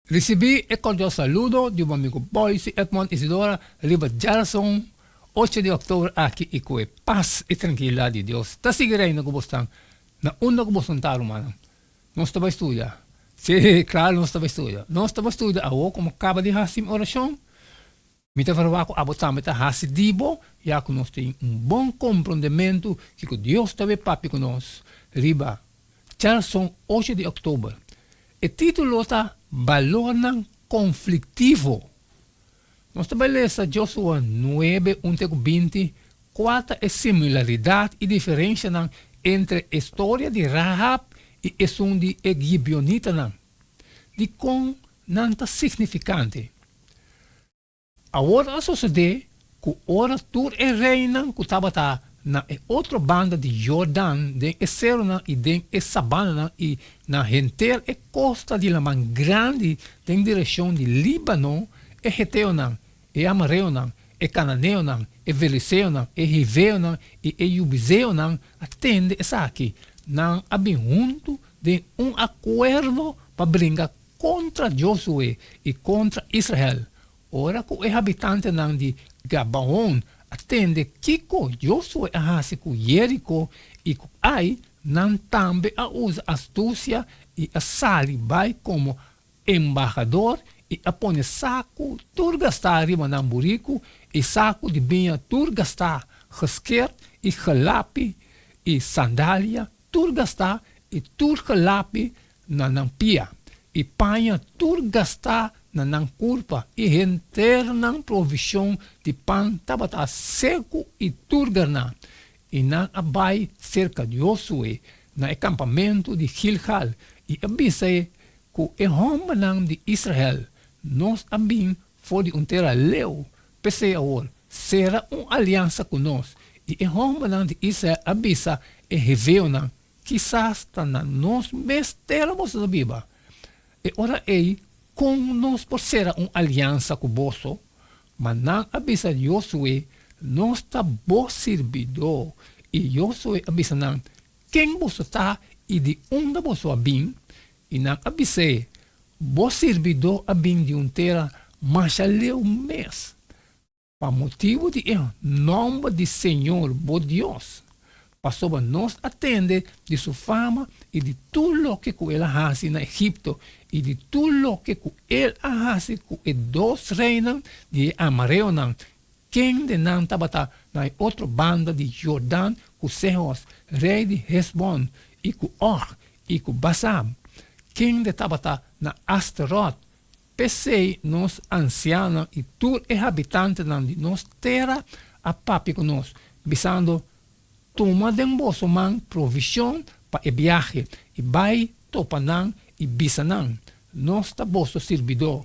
Risibí e kordial saludo di bo amigu Boyce Edmond Isidora riba djarason ocho di òktober aki i ku e pas i trankilidat di Dios ta sigui reina ku bosnan na unda ku boso ta rumannan. Nos ta bai studia. Sí, klaro nos ta bai studia. Nos ta bai studia awor komo kaba di hasi mi orashon. Mi ta verwagt ku abo tambe ta hasi di bo, ya ku nos tin un bon komprondementu kiko Dios ta bai papia ku nos riba Djarason ocho di òktober. E título ta Balornan Konfliktivo. Nos ta bai lesa Josua nuebe un te ku 20, kua ta e similaridat i diferenshanan entre e storia di Rahab i esun di e gibeonitanan. Dikon nan ta signifikante? Awor a sosodé ku ora tur e reinan ku tabata na e otro banda di Jordan, den e serunan i den e sabananan i na henter e kosta di Laman Grandi den direkshon di Líbano, e heteonan, e amareonan, e kananeonan, e filisteonan, e hiveonan i e yubizeonan a tende esaki, nan a bin huntu den un akuerdo pa bringa kontra Josué i kontra Israel. Ora ku e habitantenan di Gabaon a tende kiko Josué a hasi ku Jeriko i ku Ai, nan tambe a usa astusia i a sali bai komo embahador i a pone saku tur gastá riba nan buriku i saku di biña tur gastá, geskert i gelapi i sandalia tur gastá i tur gelapi na nan pia, i paña tur gastá na nan kurpa, i henter nan provishon di pan tabata seku i tur garná. I nan a bai serka Josué na e kampamentu di Gilgal, i a bisa e ku e hòmbernan di Israel, Nos a bin for di un tera leu, p'esei awor, sera un aliansa ku nos. I e hòmbernan di Israel a bisa e heveonan, Kisas ta na nos mes tera boso ta biba. E ora ei, kon nos por sera un aliansa ku boso? Ma nan a bisa Josué, Nos ta bo sirbidó. I Josué a bisa nan, Ken boso ta i di unda boso a bin? I nan a bis'é, Bo sirbidó a bin di un tera masha leu mes. Pa motibu di e nòmber di Señor bo Dios, pasobra nos a tende di su fama i di tur loke ku el a hasi na Egipto i di tur loke ku el a hasi ku e dos reinan di e amareonan, kende nan tabata na e otro banda di Jordan ku Sehos, rei di Hesbon, i ku Og, i ku Basam, kende tabata na Asterot. P'esei nos ansianonan i tur e habitantenan di nos tera a papia ku nos, bisando, Tuma den boso man provishon pa e biahe, i bai topa nan i bisa nan, Nos ta boso sirbidó.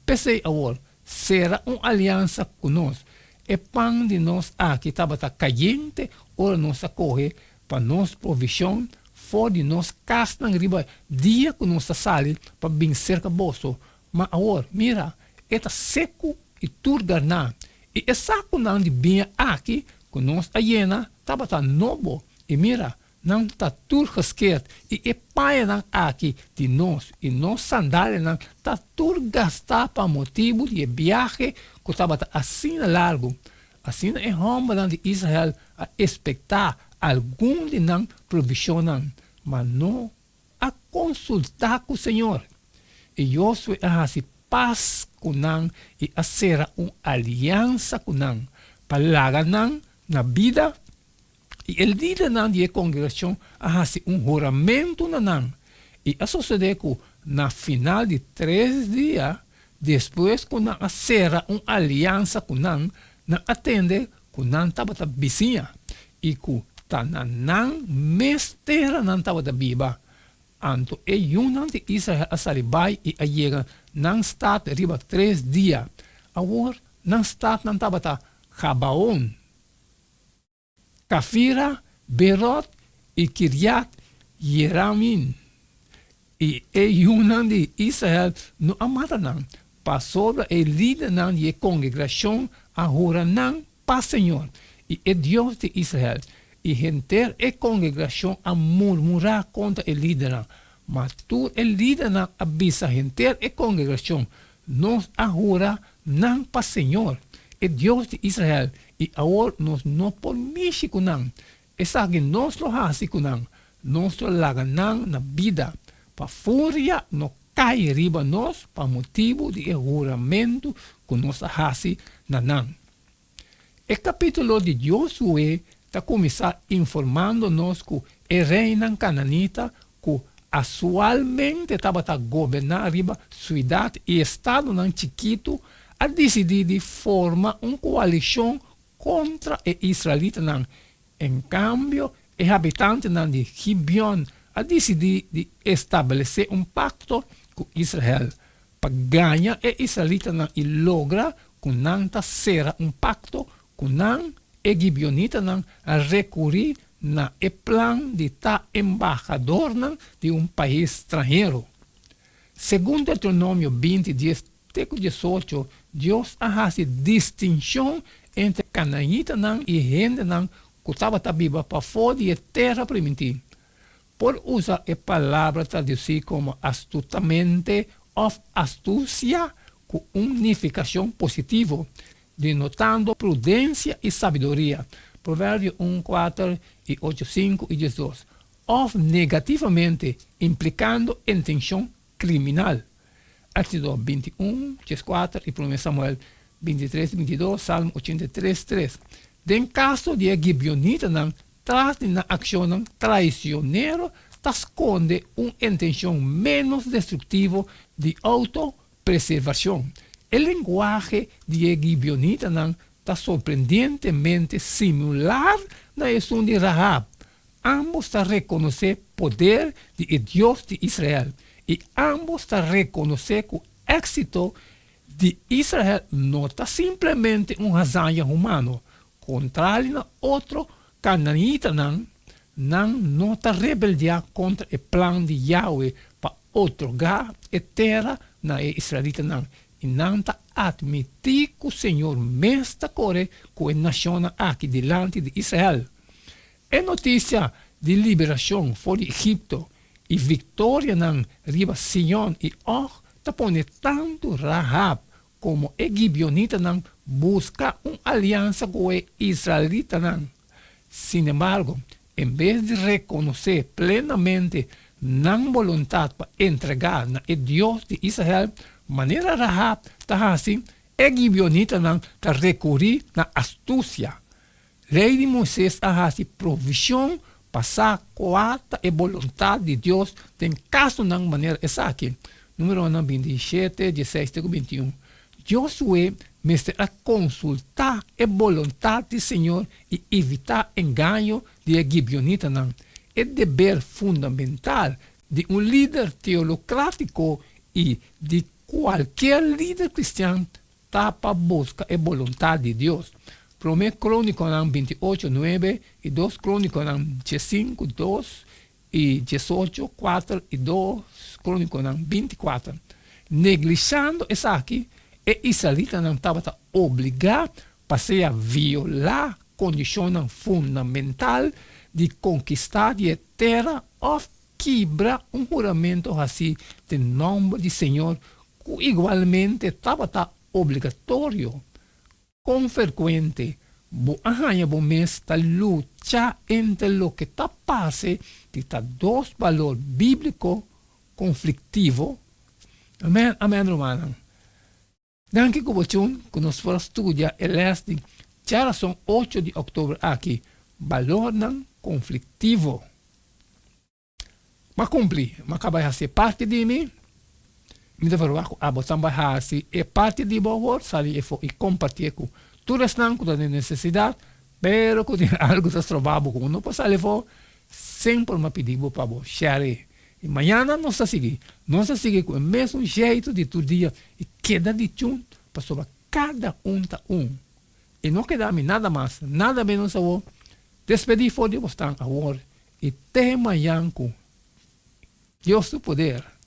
P'esei awor, sera un aliansa ku nos. E pan di nos aki tabata kayente ora nos a kohe pa nos provishon for di nos kasnan riba dia ku nos ta sali pa bin serka boso, ma awor, mira, e ta seku i tur garná, i e sakunan di biña aki ku nos a yena tabata nobo, i mira, nan ta tur geskerd, i e pañanan aki di nos i nos sandalianan ta tur gastá pa motibu di e biahe ku tabata asina largu. Asina e hòmbernan di Israel a espektá algun di nan provishonnan, ma no a konsultá ku señor. I Yosue a hasi pas ku nan i a sera un aliansa ku nan pa laga nan na bida, i e lidernan di e kongregashon a hasi un huramentu na nan. I a sosodé ku na final di tres dia, Despues ku nan a sera un aliansa ku nan, nan a tende ku nan tabata bisiña i ku ta na nan mes tera nan tabata biba. Anto e yunan di Israel a sali bai i a yega nan stat riba tres dia. Awor nan statnan tabata Gabaon, Kafira, Berot i Kiriat Yeramin. I e yunan di Israel no a mata nan, pasobra e lidernan di e kongregashon a hura nan pa señor i e Dios di Israel. I henter e kongregashon a murmurá kontra e lidernan. Ma tur e lidernan a bisa henter e kongregashon, Nos a hura nan pa señor, e Dios di Israel, i awor nos no por mishi ku nan. Esaki nos lo hasi ku nan, nos lo laga nan na bida, pa furia no kai riba nos pa motibu di e huramentu ku nos a hasi na nan. E kapítulo di Josué ta kuminsá informando nos ku e reinan kananita ku asualmente tabata goberná riba siudat i estadonan chikitu a disidí di forma un koalishon kontra e israelitanan. En kambio, e habitantenan di Gibeon a disidí di establesé un pakto ku Israel Pa gaña e israelitanan i logra ku nan ta sera un pakto ku nan, e gibeonitanan a rekurí na e plan di ta embahadornan di un pais stranhero. Segun Deuteronomio 20, dies te ku diesocho, Dios a hasi distinshon entre kanaanitanan i hendenan ku tabata biba pafó di e Tera Primintí. Por usa e palabra tradusí komo astutamente òf astusia ku un nifikashon positivo, denotando prudensia i sabiduria, Proverbio un, kuater i ocho, sinku i diesdos, òf negativamente, implikando intenshon kriminal, Éksodo 21, 14 i Promé Samuel 23, 22, Salmo 83, 3. Den kaso di e gibeonitanan, tras di nan akshonnan traisionero ta skonde un intenshon ménos destruktivo di outopreservashon. E lenguahe di e gibeonitanan ta sorprendentemente similar na esun di Rahab. Ámbos ta rekonosé poder di e Dios di Israel, i ámbos ta rekonosé ku éksito di Israel no ta simplemente un hazaña humano. Kontrali na otro kanaanitanan, nan no ta rebeldiá kontra e plan di Yahweh pa otorgá e tera na e israelitanan, i nan ta atmití ku Señor mes ta kore ku e nashonnan aki dilanti di Israel. E notisia di liberashon for di Egipto i viktorianan riba Sion i Og ta pone tantu Rahab komo e gibeonitanan buska un aliansa ku e israelitanan. Sinembargo, en bes di rekonosé plenamente nan boluntat pa entregá na e Dios di Israel, manera Rahab ta hasi, e gibeonitanan ta rekurí na astusia. Lei di Moises a hasi provishon pa sa kua ta e boluntat di Dios den kasonan manera esaki. Numeronan 27, 16 te ku 21. Josué mester a konsultá e boluntat di Señor i evitá engaño di e gibeonitanan. E deber fundamental di un lider teolokratico i di kualkier lider kristian Ta pa buska e boluntat di Dios. Promé Krónikonan 28, 9 i Dos Krónikonan 15, 2 i 18, 4 i Dos Krónikonan 24. Neglishando esaki, e israelitanan tabata obligá pa sea violá kondishonnan fundamental di konkistá di e tera òf kibra un huramentu hasí den nòmber di Señor ku igualmente tabata obligatorio. Kon ferkuente bo a haña bo mes ta lucha entre loke ta parse di ta dos balor bíbliko konfliktivo? Amèn, amèn, rumannan. Danki ku bo tjun ku nos por a studia e lès di djarason ocho di òktober aki, Balornan Konfliktivo. M'a kumpli, m'a kaba hasi e parti di mi, mi ta verwagt ku abo tambe hasi e parti di bo awor, sali efo i kompartié ku tur esnan ku ta den nesesidat, pero ku tin algu ta stroba bo ku no por sali efo, semper m'a pidi bo pa bo share. I mañana nos ta sigui, nos ta sigui ku e mesun jeitu di tur dia i keda di tjun pasobra kada un ta un. I no keda mi nada mas, nada menos awor. Despedí for di bosnan awor i te mañan ku Dios su poder.